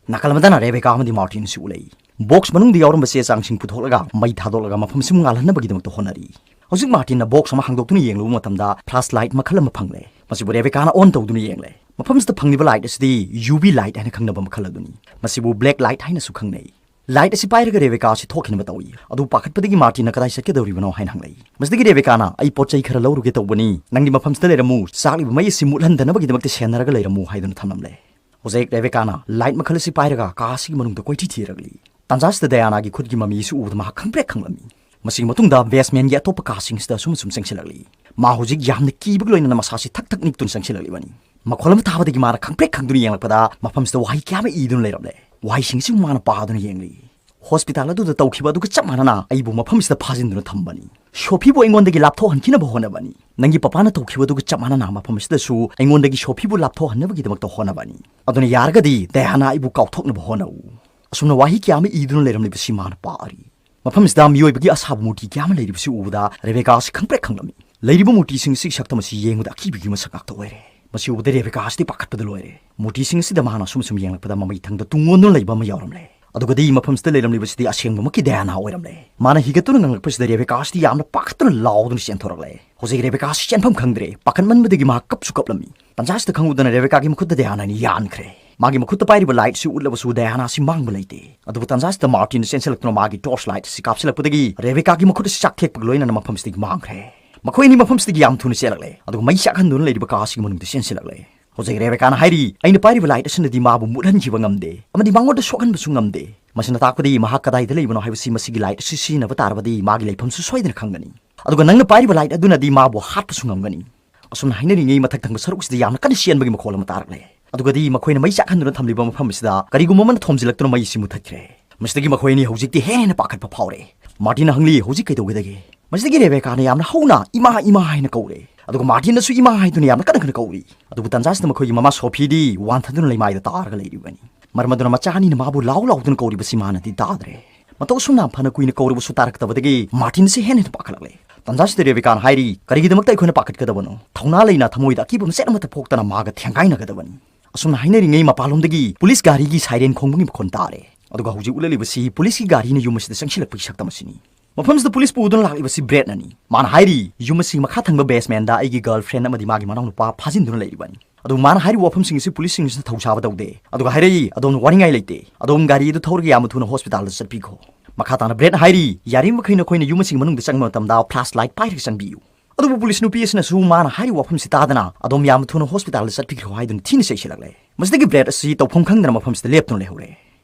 ꯅꯥꯀꯜ ꯑꯃꯗꯅ ꯔꯦꯕꯦꯀꯥ ꯑꯃꯗꯤ ꯃꯥꯔꯇꯤꯟꯁꯨ ꯎꯠꯂꯛꯏ꯫ ꯕꯣꯛꯁ ꯃꯅꯨꯡꯗ ꯌꯥꯎꯔꯝꯕ ꯆꯦ ꯆꯥꯡꯁꯤꯡ ꯄꯨꯊꯣꯛꯂꯒ ꯃꯩ ꯊꯥꯗꯣꯛꯂꯒ ꯃꯐꯝꯁꯤꯕꯨ ꯉꯥꯜꯍꯟꯅꯕꯒꯤꯗꯃꯛꯇ ꯍꯣꯠꯅꯔꯤ꯫ ꯍꯧꯖꯤꯛ ꯃꯥꯔꯇꯤꯟꯅ ꯕꯣꯛꯁ ꯑꯃ ꯍꯥꯡꯗꯣꯛꯇꯨꯅ ꯌꯦꯡꯂꯨꯕ ꯃꯇꯝꯗ ꯐ꯭ꯂꯥꯁ ꯂꯥꯏꯠ ꯃꯈꯜ ꯑꯃ ꯐꯪꯂꯦ꯫ ꯃꯁꯤꯕꯨ ꯔꯦꯕꯦꯀꯥꯅ ꯑꯣꯟ ꯇꯧꯗꯨꯅ ꯌꯦꯡꯂꯦ꯫ ꯃꯐꯝꯁꯤꯗ ꯐꯪꯂꯤꯕ ꯂꯥꯏꯠ ꯑꯁꯤꯗꯤ ꯌꯨ ꯚꯤ ꯂꯥꯏꯠ ꯍꯥꯏꯅ ꯈꯪꯅꯕ ꯃꯈꯜ ꯑꯗꯨꯅꯤ꯫ ꯃꯁꯤꯕꯨ ꯕ꯭ꯂꯦꯛ ꯂꯥꯏꯠ ꯍꯥꯏꯅꯁꯨ ꯈꯪꯅꯩ꯫ ꯂꯥꯏꯠ ꯑꯁꯤ ꯄꯥꯏꯔꯒ ꯔꯦꯕꯦꯀꯥ ꯑꯁꯤ ꯊꯣꯛꯈꯤꯅꯕ ꯇꯧꯏ꯫ ꯑꯗꯨ ꯄꯥꯈꯠꯄꯗꯒꯤ ꯃꯥꯔꯇꯤꯟꯅ "ꯀꯗꯥꯏ ꯆꯠꯀꯗꯧꯔꯤꯕꯅꯣ?" ꯍꯥꯏꯅ ꯍꯪꯂꯛꯏ꯫ ꯃꯁꯤꯗꯒꯤ ꯔꯦꯕꯦꯀꯥꯅ, "ꯑꯩ ꯄꯣꯠ ꯆꯩ ꯈꯔ ꯂꯧꯔꯨꯒꯦ ꯇꯧꯕꯅꯤ, ꯅꯪꯗꯤ ꯃꯐꯝꯁꯤꯗ ꯂꯩꯔꯝꯃꯨ, ꯆꯥꯛꯂꯤꯕ ꯃꯩ ꯑꯁꯤ ꯃꯨꯠꯍꯟꯗꯅꯕꯒꯤꯗꯃꯛꯇ ꯁꯦꯟꯅꯔꯒ ꯂꯩꯔꯝꯃꯨ" ꯍꯥꯏꯗꯨꯅ ꯊꯝꯂꯝꯂꯦ꯫ ꯍꯧꯖꯤꯛ ꯔꯦꯕꯦꯀꯥꯅ ꯂꯥꯏꯠ ꯃꯈꯜ ꯑꯁꯤ ꯄꯥꯏꯔꯒ ꯀꯥ ꯑꯁꯤꯒꯤ ꯃꯅꯨꯡꯗ ꯀꯣꯏꯊꯤ ꯊꯤꯔꯛꯂꯤ꯫ ꯇꯥꯟꯖꯥꯁꯤꯗ ꯗꯌꯥꯅꯥꯒꯤ ꯈꯨꯠꯀꯤ ꯃꯃꯤ ꯑꯁꯤ ꯎꯕꯗ ꯃꯍꯥꯛ ꯈꯪꯄ꯭ꯔꯦꯛ ꯈꯪꯂꯝꯃꯤ꯫ ꯃꯁꯤꯒꯤ ꯃꯇꯨꯡꯗ ꯕꯦꯁꯃꯦꯟꯒꯤ ꯑꯇꯣꯞꯄ ꯀꯥꯁꯤꯡꯁꯤꯗ ꯑꯁꯨꯝ ꯑꯁꯨꯝ ꯆꯪꯁꯤꯜꯂꯛꯂꯤ꯫ ꯃꯥ ꯍꯧꯖꯤꯛ ꯌꯥꯝꯅ ꯀꯤꯕꯒ ꯂꯣꯏꯅꯅ ꯃꯁꯥꯁꯤ ꯊꯛ ꯊꯛ ꯅꯤꯛꯇꯨꯅ ꯆꯪꯁꯤꯜꯂꯛꯂꯤꯕꯅꯤ꯫ ꯃꯈꯣꯜ ꯑꯃ ꯇꯥꯕꯗꯒꯤ ꯃꯥꯅ ꯈꯪꯄ꯭ꯔꯦꯛ ꯈꯪꯗꯨꯅ ꯌꯦꯡꯂꯛꯄꯗ ꯃꯐꯝꯁꯤꯗ ꯋꯥꯍꯩ ꯀꯌꯥ ꯑꯃ ꯏꯗꯨꯅ ꯂꯩꯔꯝꯂꯦ꯫ ꯋꯥꯍꯩꯁꯤꯡꯁꯤꯕꯨ ꯃꯥꯅ ꯄꯥꯗꯨꯅ ꯌꯦꯡꯂꯤ꯫ "ꯍꯣꯁꯄꯤꯇꯥꯜ ꯑꯗꯨꯗ ꯇꯧꯈꯤꯕ ꯑꯗꯨꯒ ꯆꯞ ꯃꯥꯟꯅꯅ ꯑꯩꯕꯨ ꯃꯐꯝꯁꯤꯗ ꯐꯥꯖꯤꯟꯗꯨꯅ ꯊꯝꯕꯅꯤ꯫ ꯁꯣꯐꯤꯕꯨ ꯑꯩꯉꯣꯟꯗꯒꯤ ꯂꯥꯞꯊꯣꯛꯍꯟꯈꯤꯅꯕ ꯍꯣꯠꯅꯕꯅꯤ꯫ ꯅꯪꯒꯤ ꯄꯄꯥꯅ ꯇꯧꯈꯤꯕ ꯑꯗꯨꯒ ꯆꯞ ꯃꯥꯟꯅꯅ ꯃꯐꯝ ꯑꯁꯤꯗꯁꯨ ꯑꯩꯉꯣꯟꯗꯒꯤ ꯁꯣꯐꯤꯕꯨ ꯂꯥꯞꯊꯣꯛꯍꯟꯅꯕꯒꯤꯗꯃꯛꯇ ꯍꯣꯠꯅꯕꯅꯤ꯫ ꯑꯗꯨꯅ ꯌꯥꯔꯒꯗꯤ ꯗꯌꯥꯅꯥ ꯑꯩꯕꯨ ꯀꯥꯎꯊꯣꯛꯅꯕ ꯍꯣꯠꯅꯧ"꯫ ꯑꯁꯨꯝꯅ ꯋꯥꯍꯩ ꯀꯌꯥ ꯑꯃ ꯏꯗꯨꯅ ꯂꯩꯔꯝꯂꯤꯕꯁꯤ ꯃꯥꯅ ꯄꯥꯔꯤ꯫ ꯃꯐꯝꯁꯤꯗ ꯃꯤꯑꯣꯏꯕꯒꯤ ꯑꯁꯥꯕ ꯃꯨꯔꯇꯤ ꯀꯌꯥ ꯑꯃ ꯂꯩꯔꯤꯕꯁꯤ ꯎꯕꯗ ꯔꯦꯕꯦꯀꯥ ꯑꯁꯤ ꯈꯪꯄ꯭ꯔꯦꯛ ꯈꯪꯂꯝꯃꯤ꯫ ꯂꯩꯔꯤꯕ ꯃꯨꯔꯇꯤꯁꯤꯡ ꯑꯁꯤꯒꯤ ꯁꯛꯇꯝ ꯑꯁꯤ ꯌꯦꯡꯕꯗ ꯑꯀꯤꯕꯒꯤ ꯃꯁꯛ ꯉꯥꯛꯇ ꯑꯣꯏꯔꯦ꯫ ꯃꯁꯤ ꯎꯕꯗ ꯔꯦꯕꯦꯀꯥ ꯑꯁꯤꯗꯤ ꯄꯥꯈꯠꯄꯗ ꯂꯣꯏꯔꯦ꯫ ꯃꯨꯔꯇꯤꯁꯤꯡ ꯑꯁꯤꯗ ꯃꯍꯥꯛꯅ ꯑꯁꯨꯝ ꯑꯁꯨꯝ ꯌꯦꯡꯂꯛꯄꯗ ꯃꯃꯩ ꯊꯪꯗ ꯇꯨꯡ ꯑꯣꯟꯗꯨꯅ ꯂꯩꯕ ꯑꯃ ꯌꯥꯎꯔꯝꯂꯦ꯫ ꯑꯗꯨꯒꯗꯤ ꯃꯐꯝꯁꯤꯗ ꯂꯩꯔꯝꯂꯤꯕꯁꯤꯗꯤ ꯑꯁꯦꯡꯕꯃꯛꯀꯤ ꯗꯌꯥꯅꯥ ꯑꯣꯏꯔꯝꯂꯦ꯫ ꯃꯥꯅ ꯍꯤꯒꯠꯇꯨꯅ ꯉꯥꯡꯂꯛꯄꯁꯤꯗ ꯔꯦꯕꯦꯀꯥ ꯑꯁꯤꯗꯤ ꯌꯥꯝꯅ ꯄꯥꯈꯠꯇꯨꯅ ꯂꯥꯎꯗꯨꯅ ꯆꯦꯟꯊꯣꯔꯛꯂꯦ꯫ ꯍꯧꯖꯤꯛ ꯔꯦꯕꯦꯀꯥ ꯑꯁꯤ ꯆꯦꯟꯐꯝ ꯈꯪꯗ꯭ꯔꯦ꯫ ꯄꯥꯈꯠꯃꯟꯕꯗꯒꯤ ꯃꯍꯥꯛ ꯀꯞꯁꯨ ꯀꯞꯂꯝꯃꯤ꯫ ꯇꯥꯟꯖꯥꯁꯤꯗ ꯈꯪꯍꯧꯗꯅ ꯔꯦꯕꯦꯀꯥꯒꯤ ꯃꯈꯨꯠꯇ ꯗꯌꯥꯅꯥꯅ ꯌꯥꯟꯈ꯭ꯔꯦ꯫ ꯃꯥꯒꯤ ꯃꯈꯨꯠꯇ ꯄꯥꯏꯔꯤꯕ ꯂꯥꯏꯠꯁꯤ ꯎꯠꯂꯕꯁꯨ ꯗꯌꯥꯅꯥꯁꯤ ꯃꯥꯡꯕ ꯂꯩꯇꯦ꯫ ꯑꯗꯨꯕꯨ ꯇꯥꯟꯖꯥꯁꯤꯗ ꯃꯥꯔꯇꯤꯟ ꯆꯦꯟꯁꯤꯜꯂꯛꯇꯨꯅ ꯃꯥꯒꯤ ꯇꯣꯔꯆ ꯂꯥꯏꯠ ꯑꯁꯤ ꯀꯥꯞꯁꯤꯜꯂꯛꯄꯗꯒꯤ ꯔꯦꯕꯦꯀꯥꯒꯤ ꯃꯈꯨꯠ ꯑꯁꯤ ꯆꯥꯛꯊꯦꯛꯄꯒ ꯂꯣꯏꯅꯅ ꯃꯐꯝꯁꯤꯗꯒꯤ ꯃꯥꯡꯈ꯭ꯔꯦ꯫ ꯃꯈꯣꯏ ꯑꯅꯤ ꯃꯐꯝꯁꯤꯗꯒꯤ ꯌꯥꯝ ꯊꯨꯅ ꯆꯦꯜꯂꯛꯂꯦ, ꯑꯗꯨꯒ ꯃꯩ ꯆꯥꯛꯍꯟꯗꯨꯅ ꯂꯩꯔꯤꯕ ꯀꯥ ꯑꯁꯤꯒꯤ ꯃꯅꯨꯡꯗ ꯆꯦꯟꯁꯤꯜꯂꯛꯂꯦ꯫ ꯍꯧꯖꯤꯛ ꯔꯦꯕꯦꯀꯥꯅ ꯍꯥꯏꯔꯤ, "ꯑꯩꯅ ꯄꯥꯏꯔꯤꯕ ꯂꯥꯏꯠ ꯑꯁꯤꯅꯗꯤ ꯃꯥꯕꯨ ꯃꯨꯠꯍꯟꯈꯤꯕ ꯉꯝꯗꯦ ꯑꯃꯗꯤ ꯃꯉꯣꯟꯗ ꯁꯣꯛꯍꯟꯕꯁꯨ ꯉꯝꯗꯦ꯫ ꯃꯁꯤꯅ ꯇꯥꯛꯄꯗꯤ ꯃꯍꯥꯛ ꯀꯗꯥꯏꯗ ꯂꯩꯕꯅꯣ ꯍꯥꯏꯕꯁꯤ ꯃꯁꯤꯒꯤ ꯂꯥꯏꯠ ꯑꯁꯤ ꯁꯤꯖꯤꯟꯅꯕ ꯇꯥꯔꯕꯗꯤ ꯃꯥꯒꯤ ꯂꯩꯐꯝꯁꯨ ꯁꯣꯏꯗꯅ ꯈꯪꯒꯅꯤ꯫ ꯑꯗꯨꯒ ꯅꯪꯅ ꯄꯥꯏꯔꯤꯕ ꯂꯥꯏꯠ ꯑꯗꯨꯅꯗꯤ ꯃꯥꯕꯨ ꯍꯥꯠꯄꯁꯨ ꯉꯝꯒꯅꯤ꯫" ꯑꯁꯨꯝꯅ ꯍꯥꯏꯅꯔꯤꯉꯩ ꯃꯊꯛ ꯊꯪꯕ ꯁꯔꯨꯛꯁꯤꯗ ꯌꯥꯝꯅ ꯀꯟꯅ ꯆꯦꯟꯕꯒꯤ ꯃꯈꯣꯜ ꯑꯃ ꯇꯥꯔꯛꯂꯦ꯫ ꯑꯗꯨꯒꯗꯤ ꯃꯈꯣꯏꯅ ꯃꯩ ꯆꯥꯛꯍꯟꯗꯨꯅ ꯊꯝꯂꯤꯕ ꯃꯐꯝ ꯑꯁꯤꯗ ꯀꯔꯤꯒꯨꯝꯕ ꯑꯃꯅ ꯊꯣꯝꯖꯤꯜꯂꯛꯇꯨꯅ ꯃꯩ ꯑꯁꯤ ꯃꯨꯊꯠꯈ꯭ꯔꯦ꯫ ꯃꯁꯤꯗꯒꯤ ꯃꯈꯣꯏ ꯑꯅꯤ ꯍꯧꯖꯤꯛꯇꯤ ꯍꯦꯟꯅ ꯍꯦꯟꯅ ꯄꯥꯈꯠꯄ ꯐꯥꯎꯔꯦ꯫ ꯃꯥꯔꯇꯤꯟꯅ ꯍꯪꯂꯤ, "ꯍꯧꯖꯤꯛ ꯀꯩꯗꯧꯒꯗꯒꯦ?" ꯃꯁꯤꯗꯒꯤ ꯔꯦꯕꯦꯀꯥꯅ ꯌꯥꯝꯅ ꯍꯧꯅ "ꯏꯃꯥ, ꯏꯃꯥ" ꯍꯥꯏꯅ ꯀꯧꯔꯦ꯫ ꯑꯗꯨꯒ ꯃꯥꯔꯇꯤꯟꯅꯁꯨ "ꯏꯃꯥ" ꯍꯥꯏꯗꯨꯅ ꯌꯥꯝꯅ ꯀꯟꯅ ꯀꯟꯅ ꯀꯧꯔꯤ꯫ ꯑꯗꯨꯕꯨ ꯇꯟꯖꯥꯁꯤꯗ ꯃꯈꯣꯏꯒꯤ ꯃꯃꯥ ꯁꯣꯐꯤꯗꯤ ꯋꯥꯟꯊꯗꯨꯅ ꯂꯩꯃꯥꯏꯗ ꯇꯥꯔꯒ ꯂꯩꯔꯤꯕꯅꯤ꯫ ꯃꯔꯝ ꯑꯗꯨꯅ ꯃꯆꯥ ꯑꯅꯤꯅ ꯃꯥꯕꯨ ꯂꯥꯎ ꯂꯥꯎꯗꯨꯅ ꯀꯧꯔꯤꯕꯁꯤ ꯃꯥꯅꯗꯤ ꯇꯥꯗ꯭ꯔꯦ꯫ ꯃꯇꯧ ꯑꯁꯨꯝꯅ ꯐꯅ ꯀꯨꯏꯅ ꯀꯧꯔꯕꯁꯨ ꯇꯥꯔꯛꯇꯕꯗꯒꯤ ꯃꯥꯔꯇꯤꯟꯁꯤ ꯍꯦꯟꯅ ꯍꯦꯟꯅ ꯄꯥꯈꯠꯂꯛꯂꯦ꯫ ꯇꯟꯖꯥꯁꯤꯗ ꯔꯦꯕꯦꯀꯥꯅ ꯍꯥꯏꯔꯤ, "ꯀꯔꯤꯒꯤꯗꯃꯛꯇ ꯑꯩꯈꯣꯏꯅ ꯄꯥꯈꯠꯀꯗꯕꯅꯣ? ꯊꯧꯅꯥ ꯂꯩꯅ ꯊꯃꯣꯏꯗ ꯑꯀꯤꯕ ꯃꯆꯦꯠ ꯑꯃꯠꯇ ꯄꯣꯛꯇꯅ ꯃꯥꯒ ꯊꯦꯡꯒꯥꯏꯅꯒꯗꯕꯅꯤ꯫" ꯑꯁꯨꯝꯅ ꯍꯥꯏꯅꯔꯤꯉꯩ ꯃꯄꯥꯟꯂꯣꯝꯗꯒꯤ ꯄꯨꯂꯤꯁ ꯒꯥꯔꯤꯒꯤ ꯁꯥꯏꯔꯦꯟ ꯈꯣꯡꯕꯒꯤ ꯃꯈꯣꯟ ꯇꯥꯔꯦ꯫ ꯑꯗꯨꯒ ꯍꯧꯖꯤꯛ ꯎꯠꯂꯛꯂꯤꯕꯁꯤ ꯄꯨꯂꯤꯁꯀꯤ ꯒꯥꯔꯤꯅ ꯌꯨꯝ ꯑꯁꯤꯗ ꯆꯪꯁꯤꯜꯂꯛꯄꯒꯤ ꯁꯛꯇꯝ ꯑꯁꯤꯅꯤ꯫ ꯃꯐꯝꯁꯤꯗ ꯄꯨꯂꯤꯁ ꯄꯨꯗꯨꯅ ꯂꯥꯛꯂꯤꯕꯁꯤ ꯕ꯭ꯔꯦꯠꯅꯅꯤ꯫ ꯃꯥꯅ ꯍꯥꯏꯔꯤ, "ꯌꯨꯝ ꯑꯁꯤ ꯃꯈꯥ ꯊꯪꯕ ꯕꯦꯁꯃꯦꯟꯗ ꯑꯩꯒꯤ ꯒꯔꯜ ꯐ꯭ꯔꯦꯟ ꯑꯃꯗꯤ ꯃꯥꯒꯤ ꯃꯅꯥꯎꯅꯨꯄꯥ ꯐꯥꯖꯤꯟꯗꯨꯅ ꯂꯩꯔꯤꯕꯅꯤ꯫" ꯑꯗꯨꯒ ꯃꯥꯅ ꯍꯥꯏꯔꯤꯕ ꯋꯥꯐꯝꯁꯤꯡ ꯑꯁꯤ ꯄꯨꯂꯤꯁꯁꯤꯡꯁꯤꯅ ꯊꯧꯁꯥꯕ ꯇꯧꯗꯦ꯫ ꯑꯗꯨꯒ ꯍꯥꯏꯔꯛꯏ, "ꯑꯗꯣꯝꯅ ꯋꯥꯅꯤꯡꯉꯥꯏ ꯂꯩꯇꯦ꯫ ꯑꯗꯣꯝ ꯒꯥꯔꯤ ꯑꯗꯨ ꯊꯧꯔꯒ ꯌꯥꯝꯅ ꯊꯨꯅ ꯍꯣꯁꯄꯤꯇꯥꯜꯗ ꯆꯠꯄꯤꯈꯣ꯫" ꯃꯈꯥ ꯇꯥꯅ ꯕ꯭ꯔꯦꯠꯅ ꯍꯥꯏꯔꯤ, "ꯌꯥꯔꯤꯕꯃꯈꯩ ꯅꯈꯣꯏꯅ ꯌꯨꯝ ꯑꯁꯤꯒꯤ ꯃꯅꯨꯡꯗ ꯆꯪꯕ ꯃꯇꯝꯗ ꯐ꯭ꯂꯥꯁ ꯂꯥꯏꯠ ꯄꯥꯏꯔꯒ ꯆꯪꯕꯤꯌꯨ꯫" ꯑꯗꯨꯕꯨ ꯄꯨꯂꯤꯁ ꯅꯨꯄꯤ ꯑꯁꯤꯅꯁꯨ ꯃꯥꯅ ꯍꯥꯏꯔꯤꯕ ꯋꯥꯐꯝꯁꯤ ꯇꯥꯗꯅ, "ꯑꯗꯣꯝ ꯌꯥꯝꯅ ꯊꯨꯅ ꯍꯣꯁꯄꯤꯇꯥꯜꯗ ꯆꯠꯄꯤꯈ꯭ꯔꯣ" ꯍꯥꯏꯗꯨꯅ ꯊꯤꯅ ꯆꯩꯁꯤꯜꯂꯛꯂꯦ꯫ ꯃꯁꯤꯗꯒꯤ ꯕ꯭ꯔꯦꯠ ꯑꯁꯤ ꯇꯧꯐꯝ ꯈꯪꯗꯅ ꯃꯐꯝꯁꯤꯗ ꯂꯦꯞꯇꯨꯅ ꯂꯩꯍꯧꯔꯦ꯫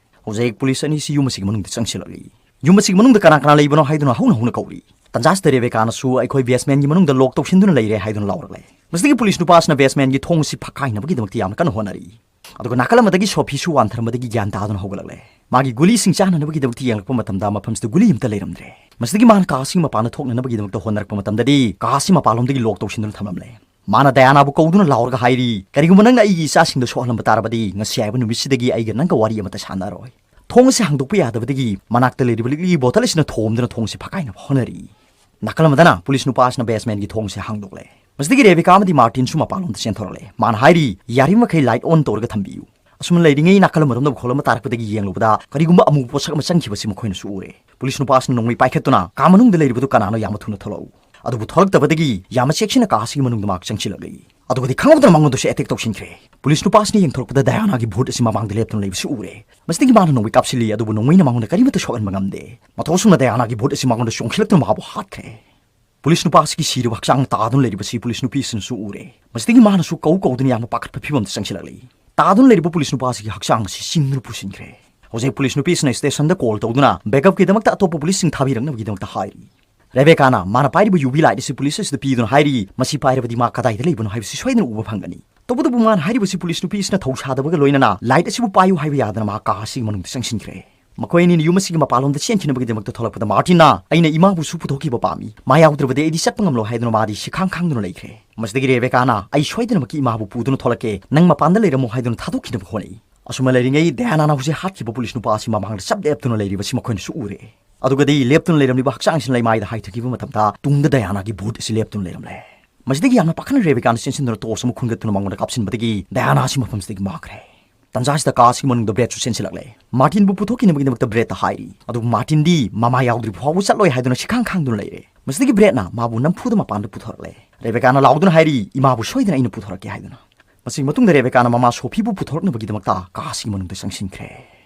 ꯍꯧꯖꯤꯛ ꯄꯨꯂꯤꯁ ꯑꯅꯤꯁꯤ ꯌꯨꯝ ꯑꯁꯤꯒꯤ ꯃꯅꯨꯡꯗ ꯆꯪꯁꯤꯜꯂꯛꯂꯤ꯫ ꯌꯨꯝ ꯑꯁꯤꯒꯤ ꯃꯅꯨꯡꯗ ꯀꯅꯥ ꯀꯅꯥ ꯂꯩꯕꯅꯣ ꯍꯥꯏꯗꯨꯅ ꯍꯧꯅ ꯍꯧꯅ ꯀꯧꯔꯤ꯫ ꯇꯟꯖꯥꯁꯤꯗ ꯔꯦꯕꯦꯀꯥꯅꯁꯨ "ꯑꯩꯈꯣꯏ ꯕꯦꯁꯃꯦꯟꯒꯤ ꯃꯅꯨꯡꯗ ꯂꯣꯛ ꯇꯧꯁꯤꯟꯗꯨꯅ ꯂꯩꯔꯦ" ꯍꯥꯏꯗꯨꯅ ꯂꯥꯎꯔꯛꯂꯦ꯫ ꯃꯁꯤꯗꯒꯤ ꯄꯨꯂꯤꯁ ꯅꯨꯄꯥꯁꯤꯅ ꯕꯦꯁꯃꯦꯟꯒꯤ ꯊꯣꯡ ꯑꯁꯤ ꯐꯛꯀꯥꯏꯅꯕꯒꯤꯗꯃꯛꯇ ꯌꯥꯝꯅ ꯀꯟꯅ ꯍꯣꯠꯅꯔꯤ꯫ ꯑꯗꯨꯒ ꯅꯥꯀꯜ ꯑꯃꯗꯒꯤ ꯁꯣꯐꯤꯁꯨ ꯋꯥꯟꯊꯔꯝꯕꯗꯒꯤ ꯒ꯭ꯌꯥꯟ ꯇꯥꯗꯨꯅ ꯍꯧꯒꯠꯂꯛꯂꯦ꯫ ꯃꯥꯒꯤ ꯒꯨꯂꯤꯁꯤꯡ ꯆꯥꯅꯅꯕꯒꯤꯗꯃꯛꯇ ꯌꯦꯡꯂꯛꯄ ꯃꯇꯝꯗ ꯃꯐꯝꯁꯤꯗ ꯒꯨꯂꯤ ꯑꯃꯠꯇ ꯂꯩꯔꯝꯗ꯭ꯔꯦ꯫ ꯃꯁꯤꯗꯒꯤ ꯃꯥꯅ ꯀꯥ ꯑꯁꯤꯒꯤ ꯃꯄꯥꯟꯗ ꯊꯣꯛꯅꯅꯕꯒꯤꯗꯃꯛꯇ ꯍꯣꯠꯅꯔꯛꯄ ꯃꯇꯝꯗꯗꯤ ꯀꯥ ꯑꯁꯤ ꯃꯄꯥꯟꯂꯣꯝꯗꯒꯤ ꯂꯣꯛ ꯇꯧꯁꯤꯟꯗꯨꯅ ꯊꯝꯂꯝꯂꯦ꯫ ꯃꯥꯅ ꯗꯌꯥꯅꯥꯕꯨ ꯀꯧꯗꯨꯅ ꯂꯥꯎꯔꯒ ꯍꯥꯏꯔꯤ, "ꯀꯔꯤꯒꯨꯝꯕ ꯅꯪꯅ ꯑꯩꯒꯤ ꯏꯆꯥꯁꯤꯡꯗ ꯁꯣꯛꯍꯜꯂꯝꯕ ꯇꯥꯔꯕꯗꯤ ꯉꯁꯤ ꯍꯥꯏꯕ ꯅꯨꯃꯤꯠꯁꯤꯗꯒꯤ ꯑꯩꯒ ꯅꯪꯒ ꯋꯥꯔꯤ ꯑꯃꯠꯇ ꯁꯥꯟꯅꯔꯣꯏ꯫" ꯊꯣꯡ ꯑꯁꯤ ꯍꯥꯡꯗꯣꯛꯄ ꯌꯥꯗꯕꯗꯒꯤ ꯃꯅꯥꯛꯇ ꯂꯩꯔꯤꯕ ꯂꯤꯛꯂꯤꯒꯤ ꯕꯣꯇꯜ ꯑꯁꯤꯅ ꯊꯣꯝꯗꯨꯅ ꯊꯣꯡ ꯑꯁꯤ ꯐꯛꯀꯥꯏꯅꯕ ꯍꯣꯠꯅꯔꯤ꯫ ꯅꯥꯀꯜ ꯑꯃꯗꯅ ꯄꯨꯂꯤꯁ ꯅꯨꯄꯥ ꯑꯁꯤꯅ ꯕꯦꯁꯃꯦꯟꯒꯤ ꯊꯣꯡ ꯑꯁꯤ ꯍꯥꯡꯗꯣꯛꯂꯦ꯫ ꯃꯁꯤꯗꯒꯤ ꯔꯦꯕꯤꯀꯥ ꯑꯃꯗꯤ ꯃꯥꯔꯇꯤꯟꯁꯨ ꯃꯄꯥꯟꯂꯣꯝꯗ ꯆꯦꯟꯊꯣꯔꯛꯂꯦ꯫ ꯃꯥꯅ ꯍꯥꯏꯔꯤ, "ꯌꯥꯔꯤꯕꯃꯈꯩ ꯂꯥꯏꯠ ꯑꯣꯟ ꯇꯧꯔꯒ ꯊꯝꯕꯤꯌꯨ꯫" ꯑꯁꯨꯝꯅ ꯂꯩꯔꯤꯉꯩ ꯅꯥꯀꯜ ꯑꯃꯔꯣꯝꯗ ꯃꯈꯣꯜ ꯑꯃ ꯇꯥꯔꯛꯄꯗꯒꯤ ꯌꯦꯡꯂꯨꯕꯗ ꯀꯔꯤꯒꯨꯝꯕ ꯑꯃꯨꯕ ꯄꯣꯠꯁꯛ ꯑꯃ ꯆꯪꯈꯤꯕꯁꯤ ꯃꯈꯣꯏꯅꯁꯨ ꯎꯔꯦ꯫ ꯄꯨꯂꯤꯁ ꯅꯨꯄꯥꯁꯤꯅ ꯅꯣꯡꯃꯩ ꯄꯥꯏꯈꯠꯇꯨꯅ, "ꯀꯥ ꯃꯅꯨꯡꯗ ꯂꯩꯔꯤꯕꯗꯨ ꯀꯅꯥꯅꯣ? ꯌꯥꯝꯅ ꯊꯨꯅ ꯊꯣꯛꯂꯛꯎ꯫" ꯑꯗꯨꯕꯨ ꯊꯣꯛꯂꯛꯇꯕꯗꯒꯤ ꯌꯥꯝꯅ ꯆꯦꯛꯁꯤꯟꯅ ꯀꯥ ꯑꯁꯤꯒꯤ ꯃꯅꯨꯡꯗ ꯃꯍꯥꯛ ꯆꯪꯁꯤꯜꯂꯛꯂꯤ꯫ ꯑꯗꯨꯒꯗꯤ ꯈꯪꯍꯧꯗꯅ ꯃꯉꯣꯟꯗꯁꯨ ꯑꯦꯇꯦꯛ ꯇꯧꯁꯤꯟꯈ꯭ꯔꯦ꯫ ꯄꯨꯂꯤꯁ ꯅꯨꯄꯥꯁꯤꯅ ꯌꯦꯡꯊꯣꯔꯛꯄꯗ ꯗꯌꯥꯅꯥꯒꯤ ꯚꯨꯠ ꯑꯁꯤ ꯃꯃꯥꯡꯗ ꯂꯦꯞꯇꯨꯅ ꯂꯩꯕꯁꯤ ꯎꯔꯦ꯫ ꯃꯁꯤꯗꯒꯤ ꯃꯥꯅ ꯅꯣꯡꯃꯩ ꯀꯥꯞꯁꯤꯜꯂꯤ, ꯑꯗꯨꯕꯨ ꯅꯣꯡꯃꯩꯅ ꯃꯉꯣꯟꯗ ꯀꯔꯤꯃꯠꯇ ꯁꯣꯛꯍꯟꯕ ꯉꯝꯗꯦ꯫ ꯃꯇꯧ ꯑꯁꯨꯝꯅ ꯗꯌꯥꯅꯥꯒꯤ ꯚꯨꯠ ꯑꯁꯤ ꯃꯉꯣꯟꯗ ꯆꯣꯡꯁꯤꯜꯂꯛꯇꯨꯅ ꯃꯍꯥꯛꯄꯨ ꯍꯥꯠꯈ꯭ꯔꯦ꯫ ꯄꯨꯂꯤꯁ ꯅꯨꯄꯥ ꯑꯁꯤꯒꯤ ꯁꯤꯔꯕ ꯍꯛꯆꯥꯡ ꯇꯥꯗꯨꯅ ꯂꯩꯔꯤꯕꯁꯤ ꯄꯨꯂꯤꯁ ꯅꯨꯄꯤ ꯑꯁꯤꯅꯁꯨ ꯎꯔꯦ꯫ ꯃꯁꯤꯗꯒꯤ ꯃꯥꯅꯁꯨ ꯀꯧ ꯀꯧꯗꯨꯅ ꯌꯥꯝꯅ ꯄꯥꯈꯠꯄ ꯐꯤꯚꯝꯗ ꯆꯪꯁꯤꯜꯂꯛꯂꯤ꯫ ꯇꯥꯗꯨꯅ ꯂꯩꯔꯤꯕ ꯄꯨꯂꯤꯁ ꯅꯨꯄꯥ ꯑꯁꯤꯒꯤ ꯍꯛꯆꯥꯡ ꯑꯁꯤ ꯆꯤꯡꯗꯨꯅ ꯄꯨꯁꯤꯟꯈ꯭ꯔꯦ꯫ ꯍꯧꯖꯤꯛ ꯄꯨꯂꯤꯁ ꯅꯨꯄꯤꯁꯤꯅ ꯁ꯭ꯇꯦꯁꯟꯗ ꯀꯣꯜ ꯇꯧꯗꯨꯅ ꯕꯦꯛꯑꯞꯀꯤꯗꯃꯛꯇ ꯑꯇꯣꯞꯄ ꯄꯨꯂꯤꯁꯁꯤꯡ ꯊꯥꯕꯤꯔꯛꯅꯕꯒꯤꯗꯃꯛꯇ ꯍꯥꯏꯔꯤ꯫ ꯔꯦꯕꯦꯀꯥꯅ ꯃꯥꯅ ꯄꯥꯏꯔꯤꯕ ꯌꯨ ꯚꯤ ꯂꯥꯏꯠ ꯑꯁꯤ ꯄꯨꯂꯤꯁ ꯑꯁꯤꯗ ꯄꯤꯗꯨꯅ ꯍꯥꯏꯔꯤ, "ꯃꯁꯤ ꯄꯥꯏꯔꯕꯗꯤ ꯃꯥ ꯀꯗꯥꯏꯗ ꯂꯩꯕꯅꯣ ꯍꯥꯏꯕꯁꯤ ꯁꯣꯏꯗꯅ ꯎꯕ ꯐꯪꯒꯅꯤ꯫" ꯇꯧꯕꯇꯕꯨ ꯃꯥꯅ ꯍꯥꯏꯔꯤꯕꯁꯤ ꯄꯨꯂꯤꯁ ꯅꯨꯄꯤ ꯑꯁꯤꯅ ꯊꯧꯁꯥꯗꯕꯒ ꯂꯣꯏꯅꯅ ꯂꯥꯏꯠ ꯑꯁꯤꯕꯨ ꯄꯥꯏꯌꯨ ꯍꯥꯏꯕ ꯌꯥꯗꯅ ꯃꯍꯥꯛ ꯀꯥ ꯑꯁꯤꯒꯤ ꯃꯅꯨꯡꯗ ꯆꯪꯁꯤꯟꯈ꯭ꯔꯦ꯫ ꯃꯈꯣꯏ ꯑꯅꯤꯅ ꯌꯨꯝ ꯑꯁꯤꯒꯤ ꯃꯄꯥꯟꯂꯣꯝꯗ ꯆꯦꯟꯈꯤꯅꯕꯒꯤꯗꯃꯛꯇ ꯊꯣꯛꯂꯛꯄꯗ ꯃꯥꯔꯇꯤꯟꯅ, "ꯑꯩꯅ ꯏꯃꯥꯕꯨꯁꯨ ꯄꯨꯊꯣꯛꯈꯤꯕ ꯄꯥꯝꯃꯤ꯫ ꯃꯥ ꯌꯥꯎꯗ꯭ꯔꯕꯗꯤ ꯑꯩꯗꯤ ꯆꯠꯄ ꯉꯝꯂꯣꯏ" ꯍꯥꯏꯗꯨꯅ ꯃꯥꯗꯤ ꯁꯤꯈꯥꯡ ꯈꯥꯡꯗꯨꯅ ꯂꯩꯈ꯭ꯔꯦ꯫ ꯃꯁꯤꯗꯒꯤ ꯔꯦꯕꯦꯀꯥꯅ, "ꯑꯩ ꯁꯣꯏꯗꯅꯃꯛꯀꯤ ꯏꯃꯥꯕꯨ ꯄꯨꯗꯨꯅ ꯊꯣꯛꯂꯛꯀꯦ, ꯅꯪ ꯃꯄꯥꯟꯗ ꯂꯩꯔꯝꯃꯨ" ꯍꯥꯏꯗꯨꯅ ꯊꯥꯗꯣꯛꯈꯤꯅꯕ ꯍꯣꯠꯅꯩ꯫ ꯑꯁꯨꯝꯅ ꯂꯩꯔꯤꯉꯩ ꯗꯌꯥꯅꯥꯅ ꯍꯧꯖꯤꯛ ꯍꯥꯠꯈꯤꯕ ꯄꯨꯂꯤꯁ ꯅꯨꯄꯥ ꯑꯁꯤ ꯃꯃꯥꯡꯗ ꯆꯞ ꯂꯦꯞꯇꯨꯅ ꯂꯩꯔꯤꯕꯁꯤ ꯃꯈꯣꯏꯅꯁꯨ ꯎꯔꯦ꯫ ꯑꯗꯨꯒꯗꯤ ꯂꯦꯞꯇꯨꯅ ꯂꯩꯔꯝꯂꯤꯕ ꯍꯛꯆꯥꯡꯁꯤ ꯂꯩꯃꯥꯏꯗ ꯍꯥꯏꯊꯈꯤꯕ ꯃꯇꯝꯗ ꯇꯨꯡꯗ ꯗꯌꯥꯅꯥꯒꯤ ꯚꯨꯠ ꯑꯁꯤ ꯂꯦꯞꯇꯨꯅ ꯂꯩꯔꯝꯂꯦ꯫ ꯃꯁꯤꯗꯒꯤ ꯌꯥꯝꯅ ꯄꯥꯈꯠꯅ ꯔꯦꯕꯦꯀꯥꯅ ꯆꯦꯟꯁꯤꯟꯗꯨꯅ ꯇꯣꯔꯆ ꯑꯃ ꯈꯨꯟꯒꯠꯇꯨꯅ ꯃꯉꯣꯟꯗ ꯀꯥꯞꯁꯤꯟꯕꯗꯒꯤ ꯗꯌꯥꯅꯥ ꯑꯁꯤ ꯃꯐꯝꯁꯤꯗꯒꯤ ꯃꯥꯡꯈ꯭ꯔꯦ꯫ ꯇꯟꯖꯥ ꯑꯁꯤꯗ ꯀꯥ ꯑꯁꯤꯒꯤ ꯃꯅꯨꯡꯗ ꯕ꯭ꯔꯦꯗꯁꯨ ꯆꯦꯟꯁꯤꯜꯂꯛꯂꯦ꯫ ꯃꯥꯔꯇꯤꯟꯕꯨ ꯄꯨꯊꯣꯛꯈꯤꯅꯕꯒꯤꯗꯃꯛꯇ ꯕ꯭ꯔꯦꯗꯇ ꯍꯥꯏꯔꯤ, ꯑꯗꯨꯕꯨ ꯃꯥꯔꯇꯤꯟꯗꯤ ꯃꯃꯥ ꯌꯥꯎꯗ꯭ꯔꯤꯕ ꯐꯥꯎꯕ ꯆꯠꯂꯣꯏ ꯍꯥꯏꯗꯨꯅ ꯁꯤꯈꯥꯡ ꯈꯥꯡꯗꯨꯅ ꯂꯩꯔꯦ꯫ ꯃꯁꯤꯗꯒꯤ ꯕ꯭ꯔꯦꯗꯅ ꯃꯥꯕꯨ ꯅꯝꯐꯨꯗ ꯃꯄꯥꯟꯗ ꯄꯨꯊꯣꯔꯛꯂꯦ꯫ ꯔꯦꯕꯦꯀꯥꯅ ꯂꯥꯎꯗꯨꯅ ꯍꯥꯏꯔꯤ, "ꯏꯃꯥꯕꯨ ꯁꯣꯏꯗꯅ ꯑꯩꯅ ꯄꯨꯊꯣꯔꯛꯀꯦ" ꯍꯥꯏꯗꯨꯅ꯫ ꯃꯁꯤꯒꯤ ꯃꯇꯨꯡꯗ ꯔꯦꯕꯦꯀꯥꯅ ꯃꯃꯥ ꯁꯣꯐꯤꯕꯨ ꯄꯨꯊꯣꯔꯛꯅꯕꯒꯤꯗꯃꯛꯇ ꯀꯥ ꯑꯁꯤꯒꯤ ꯃꯅꯨꯡꯗ ꯆꯪꯁꯤꯟꯈ꯭ꯔꯦ꯫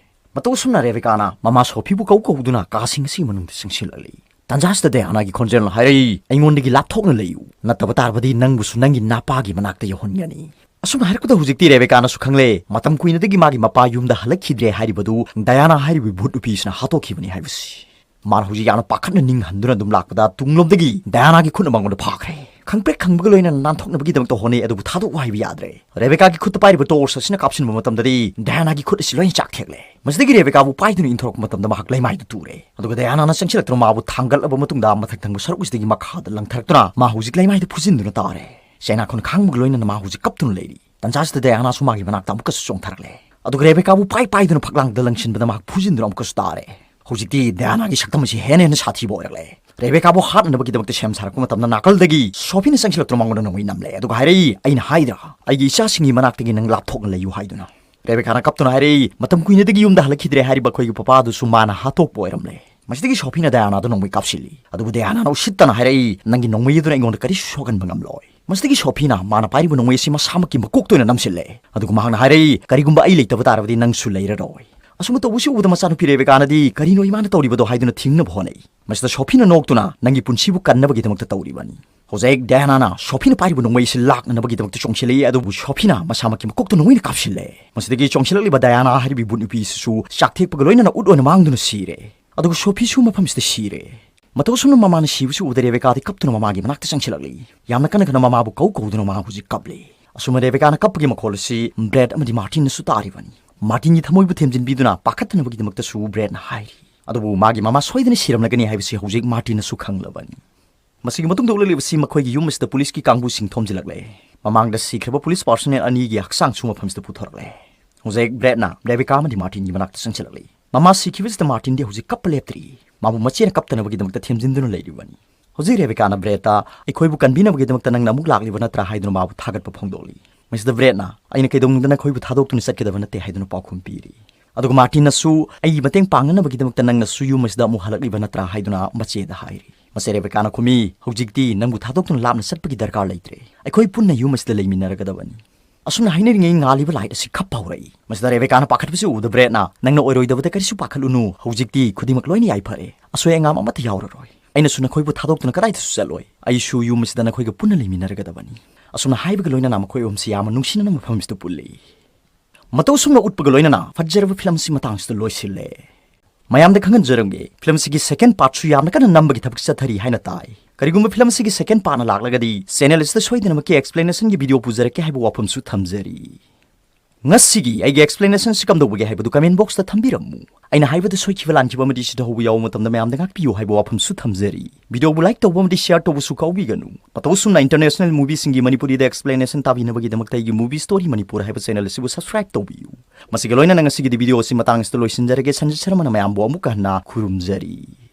ꯃꯇꯧ ꯑꯁꯨꯝꯅ ꯔꯦꯕꯦꯀꯥꯅ ꯃꯃꯥ ꯁꯣꯐꯤꯕꯨ ꯀꯧ ꯀꯧꯗꯨꯅ ꯀꯥꯁꯤꯡ ꯑꯁꯤꯒꯤ ꯃꯅꯨꯡꯗ ꯆꯪꯁꯤꯜꯂꯛꯂꯤ꯫ ꯇꯟꯖꯥ ꯑꯁꯤꯗ ꯗꯌꯥꯅꯥꯒꯤ ꯈꯣꯟꯖꯦꯜꯅ ꯍꯥꯏꯔꯛꯏ, "ꯑꯩꯉꯣꯟꯗꯒꯤ ꯂꯥꯞꯊꯣꯛꯅ ꯂꯩꯌꯨ, ꯅꯠꯇꯕ ꯇꯥꯔꯕꯗꯤ ꯅꯪꯕꯨꯁꯨ ꯅꯪꯒꯤ ꯅꯥꯄꯥꯒꯤ ꯃꯅꯥꯛꯇ ꯌꯧꯍꯟꯒꯅꯤ꯫" ꯑꯁꯨꯝꯅ ꯍꯥꯏꯔꯛꯄꯗ ꯍꯧꯖꯤꯛꯇꯤ ꯔꯦꯕꯦꯀꯥꯅꯁꯨ ꯈꯪꯂꯦ, ꯃꯇꯝ ꯀꯨꯏꯅꯗꯒꯤ ꯃꯥꯒꯤ ꯃꯄꯥ ꯌꯨꯝꯗ ꯍꯜꯂꯛꯈꯤꯗ꯭ꯔꯦ ꯍꯥꯏꯔꯤꯕꯗꯨ ꯗꯌꯥꯅꯥ ꯍꯥꯏꯔꯤꯕ ꯚꯨꯠ ꯅꯨꯄꯤꯁꯤꯅ ꯍꯥꯠꯇꯣꯛꯈꯤꯕꯅꯤ ꯍꯥꯏꯕꯁꯤ꯫ ꯃꯥꯅ ꯍꯧꯖꯤꯛ ꯌꯥꯝꯅ ꯄꯥꯈꯠꯅ ꯅꯤꯡ ꯍꯟꯗꯨꯅ ꯑꯗꯨꯝ ꯂꯥꯛꯄꯗ ꯇꯨꯡꯂꯣꯝꯗꯒꯤ ꯗꯌꯥꯅꯥꯒꯤ ꯈꯨꯠꯅ ꯃꯉꯣꯟꯗ ꯐꯥꯈ꯭ꯔꯦ꯫ ꯈꯪꯄ꯭ꯔꯦꯛ ꯈꯪꯕꯒ ꯂꯣꯏꯅꯅ ꯅꯥꯟꯊꯣꯛꯅꯕꯒꯤꯗꯃꯛꯇ ꯍꯣꯠꯅꯩ, ꯑꯗꯨꯕꯨ ꯊꯥꯗꯣꯛꯎ ꯍꯥꯏꯕ ꯌꯥꯗ꯭ꯔꯦ꯫ ꯔꯦꯕꯦꯀꯥꯒꯤ ꯈꯨꯠꯇ ꯄꯥꯏꯔꯤꯕ ꯇꯣꯔꯆ ꯑꯁꯤꯅ ꯀꯥꯞꯁꯤꯟꯕ ꯃꯇꯝꯗꯗꯤ ꯗꯌꯥꯅꯥꯒꯤ ꯈꯨꯠ ꯑꯁꯤ ꯂꯣꯏꯅ ꯆꯥꯛꯊꯦꯛꯂꯦ꯫ ꯃꯁꯤꯗꯒꯤ ꯔꯦꯕꯦꯀꯥꯕꯨ ꯄꯥꯏꯗꯨꯅ ꯏꯟꯊꯣꯔꯛꯄ ꯃꯇꯝꯗ ꯃꯍꯥꯛ ꯂꯩꯃꯥꯏꯗ ꯇꯨꯔꯦ꯫ ꯑꯗꯨꯒ ꯗꯌꯥꯅꯥꯅ ꯆꯪꯁꯤꯜꯂꯛꯇꯨꯅ ꯃꯥꯕꯨ ꯊꯥꯡꯒꯠꯂꯕ ꯃꯇꯨꯡꯗ ꯃꯊꯛ ꯊꯪꯕ ꯁꯔꯨꯛ ꯑꯁꯤꯗꯒꯤ ꯃꯈꯥꯗ ꯂꯪꯊꯔꯛꯇꯨꯅ ꯃꯥ ꯍꯧꯖꯤꯛ ꯂꯩꯃꯥꯏꯗ ꯐꯨꯖꯤꯟꯗꯨꯅ ꯇꯥꯔꯦ꯫ ꯆꯩꯅꯥꯈꯣꯟ ꯈꯥꯡꯕꯒ ꯂꯣꯏꯅꯅ ꯃꯥ ꯍꯧꯖꯤꯛ ꯀꯞꯇꯨꯅ ꯂꯩꯔꯤ꯫ ꯇꯟꯖꯥ ꯑꯁꯤꯗ ꯗꯌꯥꯅꯥꯁꯨ ꯃꯥꯒꯤ ꯃꯅꯥꯛꯇ ꯑꯃꯨꯛꯀꯁꯨ ꯆꯣꯡꯊꯔꯛꯂꯦ꯫ ꯑꯗꯨꯒ ꯔꯦꯕꯦꯀꯥꯕꯨ ꯄꯥꯏ ꯄꯥꯏꯗꯨꯅ ꯐꯛꯂꯥꯡꯗ ꯂꯪꯁꯤꯟꯕꯗ ꯃꯍꯥꯛ ꯐꯨꯖꯤꯟꯗꯨꯅ ꯑꯃꯨꯛꯀꯁꯨ ꯇꯥꯔꯦ꯫ ꯍꯧꯖꯤꯛꯇꯤ ꯗꯌꯥꯅꯥꯒꯤ ꯁꯛꯇꯝ ꯑꯁꯤ ꯍꯦꯟꯅ ꯍꯦꯟꯅ ꯁꯥꯊꯤꯕ ꯑꯣꯏꯔꯛꯂꯦ꯫ ꯔꯦꯕꯦꯀꯥꯕꯨ ꯍꯥꯠꯅꯅꯕꯒꯤꯗꯃꯛꯇ ꯁꯦꯝ ꯁꯥꯔꯛꯄ ꯃꯇꯝꯗ ꯅꯥꯀꯜꯗꯒꯤ ꯁꯣꯐꯤꯅ ꯆꯪꯁꯤꯜꯂꯛꯇꯨꯅ ꯃꯉꯣꯟꯗ ꯅꯣꯡꯃꯩ ꯅꯝꯂꯦ꯫ ꯑꯗꯨꯒ ꯍꯥꯏꯔꯛꯏ, "ꯑꯩꯅ ꯍꯥꯏꯗ꯭ꯔꯥ, ꯑꯩꯒꯤ ꯏꯆꯥꯁꯤꯡꯒꯤ ꯃꯅꯥꯛꯇꯒꯤ ꯅꯪ ꯂꯥꯞꯊꯣꯛꯅ ꯂꯩꯌꯨ" ꯍꯥꯏꯗꯨꯅ꯫ ꯔꯦꯕꯦꯀꯥꯅ ꯀꯞꯇꯨꯅ ꯍꯥꯏꯔꯛꯏ, "ꯃꯇꯝ ꯀꯨꯏꯅꯗꯒꯤ ꯌꯨꯝꯗ ꯍꯜꯂꯛꯈꯤꯗ꯭ꯔꯦ ꯍꯥꯏꯔꯤꯕ ꯑꯩꯈꯣꯏꯒꯤ ꯄꯄꯥꯗꯨꯁꯨ ꯃꯥꯅ ꯍꯥꯠꯇꯣꯛꯄ ꯑꯣꯏꯔꯝꯂꯦ꯫" ꯃꯁꯤꯗꯒꯤ ꯁꯣꯐꯤꯅ ꯗꯌꯥꯅꯥꯗ ꯅꯣꯡꯃꯩ ꯀꯥꯞꯁꯤꯜꯂꯤ꯫ ꯑꯗꯨꯕꯨ ꯗꯌꯥꯅꯥꯅ ꯎꯁꯤꯠꯇꯅ ꯍꯥꯏꯔꯛꯏ, "ꯅꯪꯒꯤ ꯅꯣꯡꯃꯩ ꯑꯗꯨꯅ ꯑꯩꯉꯣꯟꯗ ꯀꯔꯤꯁꯨ ꯁꯣꯛꯍꯟꯕ ꯉꯝꯂꯣꯏ꯫" ꯃꯁꯤꯗꯒꯤ ꯁꯣꯐꯤꯅ ꯃꯥꯅ ꯄꯥꯏꯔꯤꯕ ꯅꯣꯡꯃꯩ ꯑꯁꯤ ꯃꯁꯥꯃꯛꯀꯤ ꯃꯀꯣꯛꯇ ꯑꯣꯏꯅ ꯅꯝꯁꯤꯜꯂꯦ꯫ ꯑꯗꯨꯒ ꯃꯍꯥꯛꯅ ꯍꯥꯏꯔꯛꯏ, "ꯀꯔꯤꯒꯨꯝꯕ ꯑꯩ ꯂꯩꯇꯕ ꯇꯥꯔꯕꯗꯤ ꯅꯪꯁꯨ ꯂꯩꯔꯔꯣꯏ꯫" ꯑꯁꯨꯝꯅ ꯇꯧꯕꯁꯤ ꯎꯕꯗ ꯃꯆꯥꯅꯨꯄꯤ ꯔꯦꯕꯦꯀꯥꯅꯗꯤ ꯀꯔꯤꯅꯣ ꯏꯃꯥꯅ ꯇꯧꯔꯤꯕꯗꯣ ꯍꯥꯏꯗꯨꯅ ꯊꯤꯡꯅꯕ ꯍꯣꯠꯅꯩ꯫ ꯃꯁꯤꯗ ꯁꯣꯐꯤꯅ ꯅꯣꯛꯇꯨꯅ ꯅꯪꯒꯤ ꯄꯨꯟꯁꯤꯕꯨ ꯀꯟꯅꯕꯒꯤꯗꯃꯛꯇ ꯇꯧꯔꯤꯕꯅꯤ꯫ ꯍꯧꯖꯤꯛ ꯗꯥꯌꯥꯅꯥꯅ ꯁꯣꯐꯤꯅ ꯄꯥꯏꯔꯤꯕ ꯅꯣꯡꯃꯩ ꯑꯁꯤ ꯂꯥꯛꯅꯅꯕꯒꯤꯗꯃꯛꯇ ꯆꯣꯡꯁꯤꯜꯂꯛꯏ, ꯑꯗꯨꯕꯨ ꯁꯣꯐꯤꯅ ꯃꯁꯥꯃꯛꯀꯤ ꯃꯀꯣꯛꯇ ꯅꯣꯡꯃꯩꯅ ꯀꯥꯞꯁꯤꯜꯂꯦ꯫ ꯃꯁꯤꯗꯒꯤ ꯆꯣꯡꯁꯤꯜꯂꯛꯂꯤꯕ ꯗꯥꯌꯥꯅꯥ ꯍꯥꯏꯔꯤꯕ ꯏꯕꯨꯠ ꯅꯨꯄꯤ ꯑꯁꯤꯁꯨ ꯆꯥꯛ ꯊꯦꯛꯄꯒ ꯂꯣꯏꯅꯅ ꯎꯠ ꯑꯣꯏꯅ ꯃꯥꯡꯗꯨꯅ ꯁꯤꯔꯦ꯫ ꯑꯗꯨꯒ ꯁꯣꯐꯤꯁꯨ ꯃꯐꯝꯁꯤꯗ ꯁꯤꯔꯦ꯫ ꯃꯇꯧ ꯑꯁꯨꯝꯅ ꯃꯃꯥꯅ ꯁꯤꯕꯁꯤ ꯎꯕꯗ ꯔꯦꯕꯦꯀꯥꯗꯤ ꯀꯞꯇꯨꯅ ꯃꯃꯥꯒꯤ ꯃꯅꯥꯛꯇ ꯆꯪꯁꯤꯜꯂꯛꯂꯤ꯫ ꯌꯥꯝꯅ ꯀꯟꯅ ꯀꯟꯅ ꯃꯃꯥꯕꯨ ꯀꯧ ꯀꯧꯗꯨꯅ ꯃꯃꯥ ꯍꯧꯖꯤꯛ ꯀꯞꯂꯤ꯫ ꯑꯁꯨꯝꯅ ꯔꯦꯕꯦꯀꯥꯅ ꯀꯞꯄꯒꯤ ꯃꯈꯣꯜ ꯑꯁꯤ ꯕ꯭ꯔꯦꯗ ꯑꯃꯗꯤ ꯃꯥꯔꯇꯤꯟꯅꯁꯨ ꯇꯥꯔꯤꯕꯅꯤ꯫ ꯃꯥꯔꯇꯤꯟꯒꯤ ꯊꯃꯣꯏꯕꯨ ꯊꯦꯝꯖꯤꯟꯕꯤꯗꯨꯅ ꯄꯥꯈꯠꯇꯅꯕꯒꯤꯗꯃꯛꯇꯁꯨ ꯕ꯭ꯔꯦꯗꯅ ꯍꯥꯏꯔꯤ꯫ ꯑꯗꯨꯕꯨ ꯃꯥꯒꯤ ꯃꯃꯥ ꯁꯣꯏꯗꯅ ꯁꯤꯔꯝꯂꯒꯅꯤ ꯍꯥꯏꯕꯁꯤ ꯍꯧꯖꯤꯛ ꯃꯥꯔꯇꯤꯟꯅꯁꯨ ꯈꯪꯂꯕꯅꯤ꯫ ꯃꯁꯤꯒꯤ ꯃꯇꯨꯡꯗ ꯎꯠꯂꯛꯂꯤꯕꯁꯤ ꯃꯈꯣꯏꯒꯤ ꯌꯨꯝ ꯑꯁꯤꯗ ꯄꯨꯂꯤꯁꯀꯤ ꯀꯥꯡꯕꯨꯁꯤꯡ ꯊꯣꯝꯖꯤꯜꯂꯛꯂꯦ꯫ ꯃꯃꯥꯡꯗ ꯁꯤꯈ꯭ꯔꯕ ꯄꯨꯂꯤꯁ ꯄꯥꯔꯁꯣꯅꯦꯜ ꯑꯅꯤꯒꯤ ꯍꯛꯆꯥꯡꯁꯨ ꯃꯐꯝꯁꯤꯗ ꯄꯨꯊꯣꯔꯛꯂꯦ꯫ ꯍꯧꯖꯤꯛ ꯕ꯭ꯔꯦꯗꯅ ꯔꯦꯕꯦꯀꯥ ꯑꯃꯗꯤ ꯃꯥꯔꯇꯤꯟꯒꯤ ꯃꯅꯥꯛꯇ ꯆꯪꯁꯤꯜꯂꯛꯂꯤ꯫ ꯃꯃꯥ ꯁꯤꯈꯤꯕꯁꯤꯗ ꯃꯥꯔꯇꯤꯟꯗꯤ ꯍꯧꯖꯤꯛ ꯀꯞꯄ ꯂꯦꯞꯇ꯭ꯔꯤ꯫ ꯃꯥꯕꯨ ꯃꯆꯦꯅ ꯀꯞꯇꯅꯕꯒꯤꯗꯃꯛꯇ ꯊꯦꯝꯖꯤꯟꯗꯨꯅ ꯂꯩꯔꯤꯕꯅꯤ꯫ ꯍꯧꯖꯤꯛ ꯔꯦꯕꯦꯀꯥꯅ ꯕ꯭ꯔꯦꯗꯇ "ꯑꯩꯈꯣꯏꯕꯨ ꯀꯟꯕꯤꯅꯕꯒꯤꯗꯃꯛꯇ ꯅꯪꯅ ꯑꯃꯨꯛ ꯂꯥꯛꯂꯤꯕ ꯅꯠꯇ꯭ꯔꯥ?" ꯍꯥꯏꯗꯨꯅ ꯃꯥꯕꯨ ꯊꯥꯒꯠꯄ ꯐꯣꯡꯗꯣꯛꯂꯤ꯫ ꯃꯁꯤꯗ ꯕ꯭ꯔꯦꯗꯅ "ꯑꯩꯅ ꯀꯩꯗꯧꯅꯨꯡꯗ ꯅꯈꯣꯏꯕꯨ ꯊꯥꯗꯣꯛꯇꯨꯅ ꯆꯠꯀꯗꯕ ꯅꯠꯇꯦ" ꯍꯥꯏꯗꯨꯅ ꯄꯥꯎꯈꯨꯝ ꯄꯤꯔꯤ꯫ ꯑꯗꯨꯒ ꯃꯥꯔꯇꯤꯟꯅꯁꯨ "ꯑꯩꯒꯤ ꯃꯇꯦꯡ ꯄꯥꯡꯅꯅꯕꯒꯤꯗꯃꯛꯇ ꯅꯪꯅꯁꯨ ꯌꯨꯝ ꯑꯁꯤꯗ ꯑꯃꯨꯛ ꯍꯜꯂꯛꯂꯤꯕ ꯅꯠꯇ꯭ꯔꯥ?" ꯍꯥꯏꯗꯨꯅ ꯃꯆꯦꯗ ꯍꯥꯏꯔꯤ꯫ ꯃꯁꯤ ꯔꯦꯕꯦꯀꯥꯅ ꯈꯨꯝꯃꯤ, "ꯍꯧꯖꯤꯛꯇꯤ ꯅꯪꯕꯨ ꯊꯥꯗꯣꯛꯇꯨꯅ ꯂꯥꯞꯅ ꯆꯠꯄꯒꯤ ꯗꯔꯀꯥꯔ ꯂꯩꯇ꯭ꯔꯦ꯫ ꯑꯩꯈꯣꯏ ꯄꯨꯟꯅ ꯌꯨꯝ ꯑꯁꯤꯗ ꯂꯩꯃꯤꯟꯅꯔꯒꯗꯕꯅꯤ"꯫ ꯑꯁꯨꯝꯅ ꯍꯥꯏꯅꯔꯤꯉꯩ ꯉꯥꯜꯂꯤꯕ ꯂꯥꯏꯠ ꯑꯁꯤ ꯈꯞ ꯍꯧꯔꯛꯏ꯫ ꯃꯁꯤꯗ ꯔꯦꯕꯦꯀꯥꯅ ꯄꯥꯈꯠꯄꯁꯤ ꯎꯕꯗ ꯕ꯭ꯔꯦꯗꯅ, "ꯅꯪꯅ ꯑꯣꯏꯔꯣꯏꯗꯕꯗ ꯀꯔꯤꯁꯨ ꯄꯥꯈꯠꯂꯨꯅꯨ, ꯍꯧꯖꯤꯛꯇꯤ ꯈꯨꯗꯤꯡꯃꯛ ꯂꯣꯏꯅ ꯌꯥꯏꯐꯔꯦ꯫ ꯑꯁꯣꯏ ꯑꯉꯥꯝ ꯑꯃꯠꯇ ꯌꯥꯎꯔꯔꯣꯏ꯫ ꯑꯩꯅꯁꯨ ꯅꯈꯣꯏꯕꯨ ꯊꯥꯗꯣꯛꯇꯨꯅ ꯀꯗꯥꯏꯗꯁꯨ ꯆꯠꯂꯣꯏ꯫ ꯑꯩꯁꯨ ꯌꯨꯝ ꯑꯁꯤꯗ ꯅꯈꯣꯏꯒ ꯄꯨꯟꯅ ꯂꯩꯃꯤꯟꯅꯔꯒꯗꯕꯅꯤ"꯫ ꯑꯁꯨꯝꯅ ꯍꯥꯏꯕꯒ ꯂꯣꯏꯅꯅ ꯃꯈꯣꯏ ꯑꯍꯨꯝꯁꯤ ꯌꯥꯝꯅ ꯅꯨꯡꯁꯤꯅꯅ ꯃꯐꯝ ꯑꯁꯤꯗ ꯄꯨꯜꯂꯤ꯫ ꯃꯇꯧ ꯁꯨꯝꯅ ꯎꯠꯄꯒ ꯂꯣꯏꯅꯅ ꯐꯖꯔꯕ ꯐꯤꯂꯝ ꯑꯁꯤ ꯃꯇꯥꯡꯁꯤꯗ ꯂꯣꯏꯁꯤꯜꯂꯦ꯫ ꯃꯌꯥꯝꯗ ꯈꯪꯍꯟꯖꯔꯝꯒꯦ, ꯐꯤꯂꯝ ꯑꯁꯤꯒꯤ ꯁꯦꯀꯦꯟ ꯄꯥꯔꯠꯁꯨ ꯌꯥꯝꯅ ꯀꯟꯅ ꯅꯝꯕꯒꯤ ꯊꯕꯛ ꯆꯠꯊꯔꯤ ꯍꯥꯏꯅ ꯇꯥꯏ꯫ ꯀꯔꯤꯒꯨꯝꯕ ꯐꯤꯂꯝ ꯑꯁꯤꯒꯤ ꯁꯦꯀꯦꯟ ꯄꯥꯔꯠꯅ ꯂꯥꯛꯂꯒꯗꯤ ꯆꯦꯅꯦꯜ ꯑꯁꯤꯗ ꯁꯣꯏꯗꯅꯃꯛꯀꯤ ꯑꯦꯛꯁꯄ꯭ꯂꯦꯅꯦꯁꯟꯒꯤ ꯚꯤꯗꯤꯑꯣ ꯄꯨꯖꯔꯛꯀꯦ ꯍꯥꯏꯕ ꯋꯥꯐꯝꯁꯨ ꯊꯝꯖꯔꯤ꯫ ꯉꯁꯤꯒꯤ ꯑꯩꯒꯤ ꯑꯦꯛꯁꯄ꯭ꯂꯦꯅꯦꯁꯟꯁꯤ ꯀꯝꯗꯧꯕꯒꯦ ꯍꯥꯏꯕꯗꯨ ꯀꯃꯦꯟ ꯕꯣꯛꯁꯇ ꯊꯝꯕꯤꯔꯝꯃꯨ꯫ ꯑꯩꯅ ꯍꯥꯏꯕꯗ ꯁꯣꯏꯈꯤꯕ ꯂꯥꯟꯈꯤꯕ ꯑꯃꯗꯤ ꯁꯤꯗ ꯍꯧꯕ ꯌꯥꯎꯕ ꯃꯇꯝꯗ ꯃꯌꯥꯝꯗ ꯉꯥꯛꯄꯤꯌꯨ ꯍꯥꯏꯕ ꯋꯥꯐꯝꯁꯨ ꯊꯝꯖꯔꯤ꯫ ꯚꯤꯗꯤꯑꯣꯕꯨ ꯂꯥꯏꯛ ꯇꯧꯕ ꯑꯃꯗꯤ ꯁꯦꯌꯔ ꯇꯧꯕꯁꯨ ꯀꯥꯎꯕꯤꯒꯅꯨ꯫ ꯃꯇꯧ ꯑꯁꯨꯝꯅ ꯏꯟꯇꯔꯅꯦꯁꯅꯦꯜ ꯃꯨꯚꯤꯁꯤꯡꯒꯤ ꯃꯅꯤꯄꯨꯔꯤꯗ ꯑꯦꯛꯁꯄ꯭ꯂꯦꯅꯦꯁꯟ ꯇꯥꯕꯤꯅꯕꯒꯤꯗꯃꯛꯇ ꯑꯩꯒꯤ ꯃꯨꯚꯤ ꯁ꯭ꯇꯣꯔꯤ ꯃꯅꯤꯄꯨꯔ ꯍꯥꯏꯕ ꯆꯦꯅꯦꯜ ꯑꯁꯤꯕꯨ ꯁꯕꯁꯀ꯭ꯔꯥꯏꯕ ꯇꯧꯕꯤꯌꯨ꯫ ꯃꯁꯤꯒ ꯂꯣꯏꯅꯅ ꯉꯁꯤꯒꯤꯗꯤ ꯚꯤꯗꯤꯑꯣ ꯑꯁꯤ ꯃꯇꯥꯡ ꯑꯁꯤꯗ ꯂꯣꯏꯁꯤꯟꯖꯔꯒꯦ꯫ ꯁꯟꯖꯤꯠ ꯁꯔꯃꯅ ꯃꯌꯥꯝꯕꯨ ꯑꯃꯨꯛꯀ ꯍꯟꯅ ꯈꯨꯔꯨꯝꯖꯔꯤ꯫